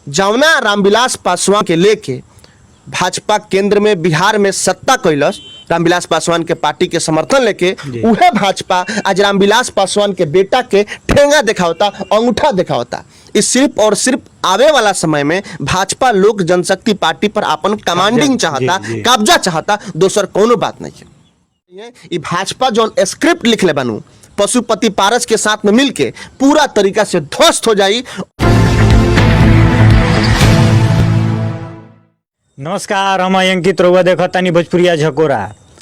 जवना रामविलास पासवान के लेके भाजपा केंद्र में बिहार में सत्ता कैलस, रामविलास पासवान के पार्टी के समर्थन लेके, उहे भाजपा आज रामविलास पासवान के बेटा के ठेंगा दिखावता, अंगूठा दिखावता। इस सिर्फ और सिर्फ आवे वाला समय में भाजपा लोक जनशक्ति पार्टी पर अपन कमांडिंग चाहता, कब्जा चाहता, दोसर कोनो बात नहीं है। ये भाजपा जो स्क्रिप्ट लिखले बनू पशुपति पारस के साथ में मिलके पूरा तरीका से ध्वस्त हो जाई। नमस्कार, हम अंकित रउआ देखतानी भोजपुरिया झकोरा।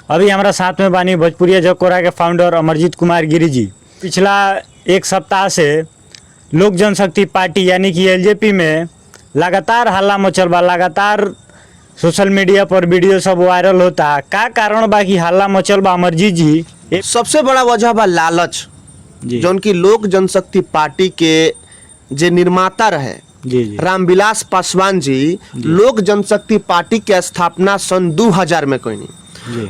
अभी हमारा साथ में बानी भोजपुरिया झकोरा के फाउंडर अमरजीत कुमार गिरी जी। पिछला एक सप्ताह से लोक जनशक्ति पार्टी यानी कि एलजेपी में लगातार हल्ला मचल बा, लगातार सोशल मीडिया पर वीडियो सब वायरल होता। का कारण बा कि हल्ला मचल बा अमरजीत जी? सबसे बड़ा वजह बा लालच, जौन की लोक जनशक्ति पार्टी के जे निर्माता रहे जी जी रामविलास पासवान जी, लोक जनशक्ति पार्टी के स्थापना सन 2000 में कईनी।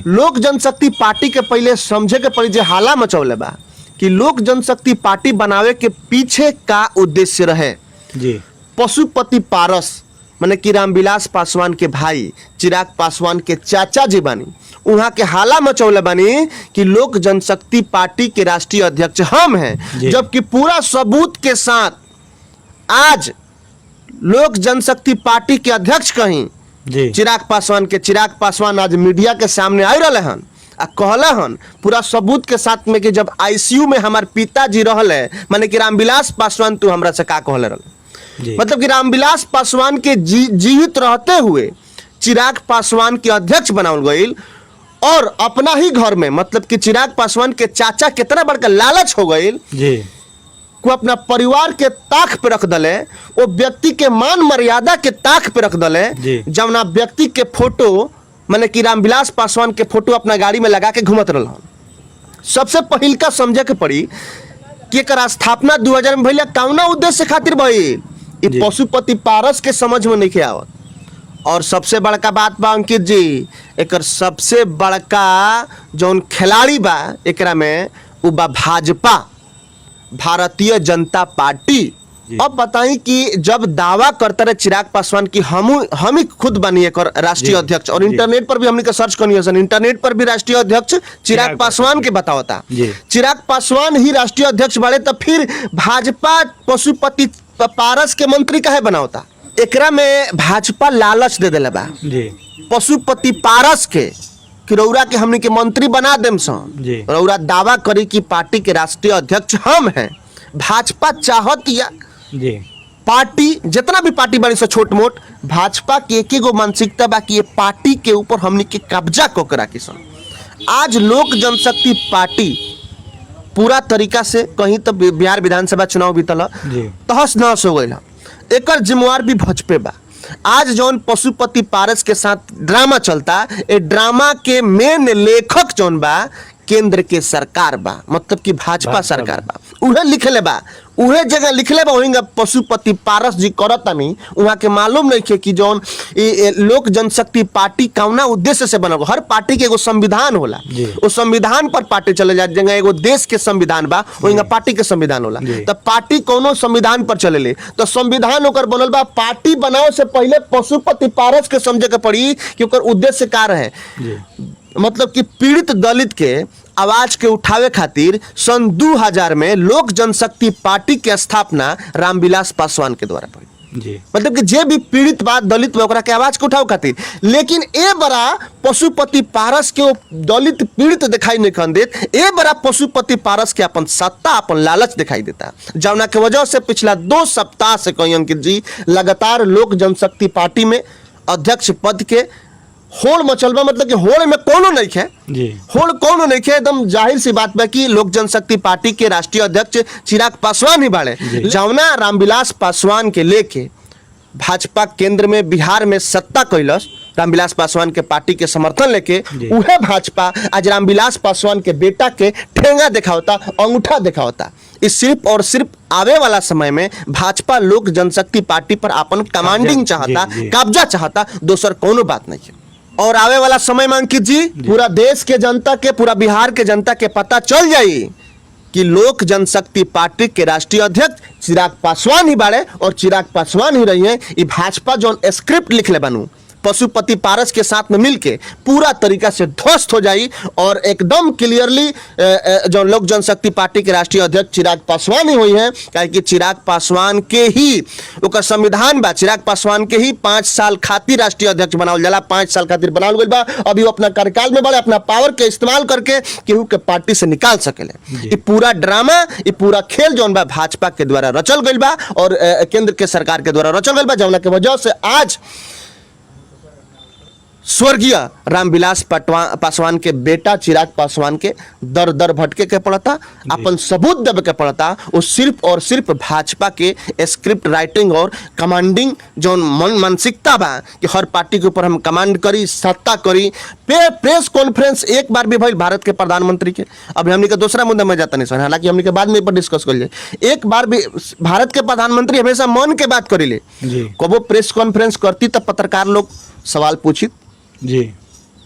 लोक जनशक्ति पार्टी के पहले समझे के पड़ी जे हाला मचौले बा कि लोक जनशक्ति पार्टी बनावे के पीछे का उद्देश्य रहे। पशुपति पारस माने कि रामविलास पासवान के भाई चिराग पासवान के चाचा जी बानी, उहाँ के हाला मचौले बानी कि लोक जनशक्ति पार्टी के राष्ट्रीय अध्यक्ष हम हैं, जबकि पूरा सबूत के साथ आज लोक जनशक्ति पार्टी के अध्यक्ष कहीं चिराग पासवान के, चिराग पासवान आज मीडिया के सामने आई रहे हन आ कहले हन पूरा सबूत के साथ में कि जब आईसीयू में हमार पिताजी रहले माने कि रामविलास पासवान, तू हमरा से का कहले रहले। मतलब कि रामविलास पासवान के जीवित रहते हुए चिराग पासवान के अध्यक्ष बनावल गईल और अपना ही घर में, मतलब कि चिराग पासवान के चाचा कितना बड़का लालच हो गईल को अपना परिवार के ताक पे रख दले, वो व्यक्ति के मान मर्यादा के ताक पे रख दले, जवना व्यक्ति के फोटो माने कि रामविलास पासवान के फोटो अपना गाड़ी में लगा के घूमत रहल। सबसे पहिलका समझे के पड़ी कि एकर स्थापना 2000 में भइल, कौना उद्देश्य खातिर भइल, ई पशुपति पारस के समझ में नहीं आवत। और सबसे बड़का बात बा अंकित जी, एकर सबसे बड़का जौन खिलाड़ी बा एकरा में उ बा भाजपा, भारतीय जनता पार्टी। अब बताई कि जब दावा करता रहे चिराग पासवान कि हम ही खुद बनी एकर राष्ट्रीय अध्यक्ष, और इंटरनेट पर भी हमनी के सर्च करनी है, इंटरनेट पर भी राष्ट्रीय अध्यक्ष चिराग पासवान के बतावता, चिराग पासवान ही राष्ट्रीय अध्यक्ष बाड़े, तो फिर भाजपा पशुपति पारस के मंत्री काहे बनावता? एकरा में भाजपा लालच दे देले बा पशुपति पारस के कि रउरा के हमनी के मंत्री बना देम सन, रउरा दावा करी कि पार्टी के राष्ट्रीय अध्यक्ष हम हैं। भाजपा चाहत या पार्टी जितना भी पार्टी बनी से छोट मोट, भाजपा के एक एगो मानसिकता बा कि ये पार्टी के ऊपर हमनी के कब्जा क के राखी सन। आज लोक जनशक्ति पार्टी पूरा तरीका से कहीं तो बिहार विधानसभा चुनाव बीतल, तहस नहस हो गई, एकर जिम्मेवार भी भाजपे बा। आज जौन पशुपति पारस के साथ ड्रामा चलता, ए ड्रामा के मेन लेखक जौन बा केंद्र के सरकार बा, मतलब कि भाजपा सरकार बा, उहे लिखले बा, उहे जगह लिखले बा, वहीं पशुपति पारस जी करतानी। उहाँ के मालूम नहीं खे कि जौन ई लोक जनशक्ति पार्टी कौना उद्देश्य से बनल। हर पार्टी के एगो संविधान होला, वो संविधान पर पार्टी चले जाए। जगह एगो देश के संविधान बा, वहीं पार्टी के संविधान होला। तो पार्टी कोनो संविधान पर चलेले, तो संविधान ओकर बनल बा। पार्टी बनावे से पहले पशुपति पारस के समझे के पड़ी कि ओकर उद्देश्य का रहे। मतलब कि पीड़ित दलित के आवाज के उठावे खातिर सन 2000 में लोक जनशक्ति पार्टी के स्थापना रामविलास पासवान के द्वारा पड़ी। मतलब कि जे भी पीड़ित बा दलित बा ओकरा के आवाज के उठावे खातिर। लेकिन ए बड़ा पशुपति पारस के दलित पीड़ित दिखाई नहीं खन देत, ए बड़ा पशुपति पारस के अपन सत्ता अपन लालच दिखाई देता, जौना के वजह से पिछला 2 सप्ताह से कहीं अंकित जी लगातार लोक जनशक्ति पार्टी में अध्यक्ष पद के होड़ मचल बा। मतलब कि होड़ में कोनो नहीं है, होड़ कोनो नहीं है। एकदम जाहिर सी बात बा कि लोक जनशक्ति पार्टी के राष्ट्रीय अध्यक्ष चिराग पासवान ही बाड़े, जौना रामविलास पासवान के लेके भाजपा केंद्र में बिहार में सत्ता कैलस, रामविलास पासवान के पार्टी के समर्थन लेके, उहे भाजपा आज रामविलास पासवान के बेटा के ठेंगा दिखावता, अंगूठा दिखावता। इस सिर्फ और सिर्फ आवे वाला समय में भाजपा लोक जनशक्ति पार्टी पर अपन कमांडिंग चाहता, कब्जा चाहता, दोसर कोनो बात नहीं है। और आवे वाला समय में अंकित जी पूरा देश के जनता के, पूरा बिहार के जनता के पता चल जाई कि लोक जनशक्ति पार्टी के राष्ट्रीय अध्यक्ष चिराग पासवान ही बाड़े और चिराग पासवान ही रही हैं। ई भाजपा जौन स्क्रिप्ट लिखले बनू पशुपति पारस के साथ में मिलके पूरा तरीका से ध्वस्त हो जाई और एकदम क्लियरली जो लोक जनशक्ति पार्टी के राष्ट्रीय अध्यक्ष चिराग पासवान ही हुई हैं, काहे कि चिराग पासवान के ही ओकर संविधान बा, चिराग पासवान के ही 5 साल खातिर राष्ट्रीय अध्यक्ष बनावल जाला, 5 साल खातिर बनावल गइल बा। अभी वो अपना कार्यकाल में बड़े अपना पावर के इस्तेमाल करके केहू के पार्टी से निकाल सकेले। ये पूरा ड्रामा, ये पूरा खेल जौन बा भाजपा के द्वारा रचल गइल बा और केंद्र के सरकार के द्वारा रचल गइल बा, जौना के वजह से आज स्वर्गीय रामविलास पासवान के बेटा चिराग पासवान के दर दर भटके के पड़ता, अपन सबूत देवे के पड़ता। वो सिर्फ और सिर्फ भाजपा के स्क्रिप्ट राइटिंग और कमांडिंग जौन मन मानसिकता बा कि हर पार्टी के ऊपर हम कमांड करी, सत्ता करी। प्रेस कॉन्फ्रेंस एक बार भी भइल भारत के प्रधानमंत्री के, अभी हमनी के दूसरा मुद्दा में जाता नहीं सर, हालांकि हमनी के बाद में पर डिस्कस कर जाए। एक बार भी भारत के प्रधानमंत्री हमेशा मन के बात करीले, कबो प्रेस कॉन्फ्रेंस करती तब पत्रकार लोग सवाल पूछित,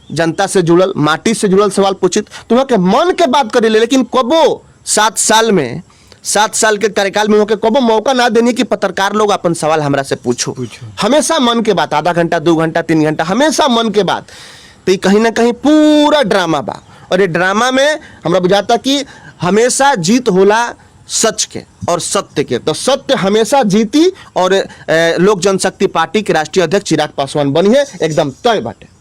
जनता से जुड़ल, माटी से जुड़ल सवाल पूछित, तो वहाँ के मन के बात करी ले। लेकिन कबो 7 साल में, 7 साल के कार्यकाल में वहाँ के कबो मौका ना देनी कि पत्रकार लोग अपन सवाल हमरा से पूछो। पूछो। हमेशा मन के बात, आधा घंटा, 2 घंटा, 3 घंटा, हमेशा मन के बात। तो ये कहीं ना कहीं पूरा ड्रामा बा और ये ड्रामा में हमरा बुझाता कि हमेशा जीत होला सच के और सत्य के, तो सत्य हमेशा जीती और लोक जनशक्ति पार्टी के राष्ट्रीय अध्यक्ष चिराग पासवान बनी है, एकदम तय बाटे।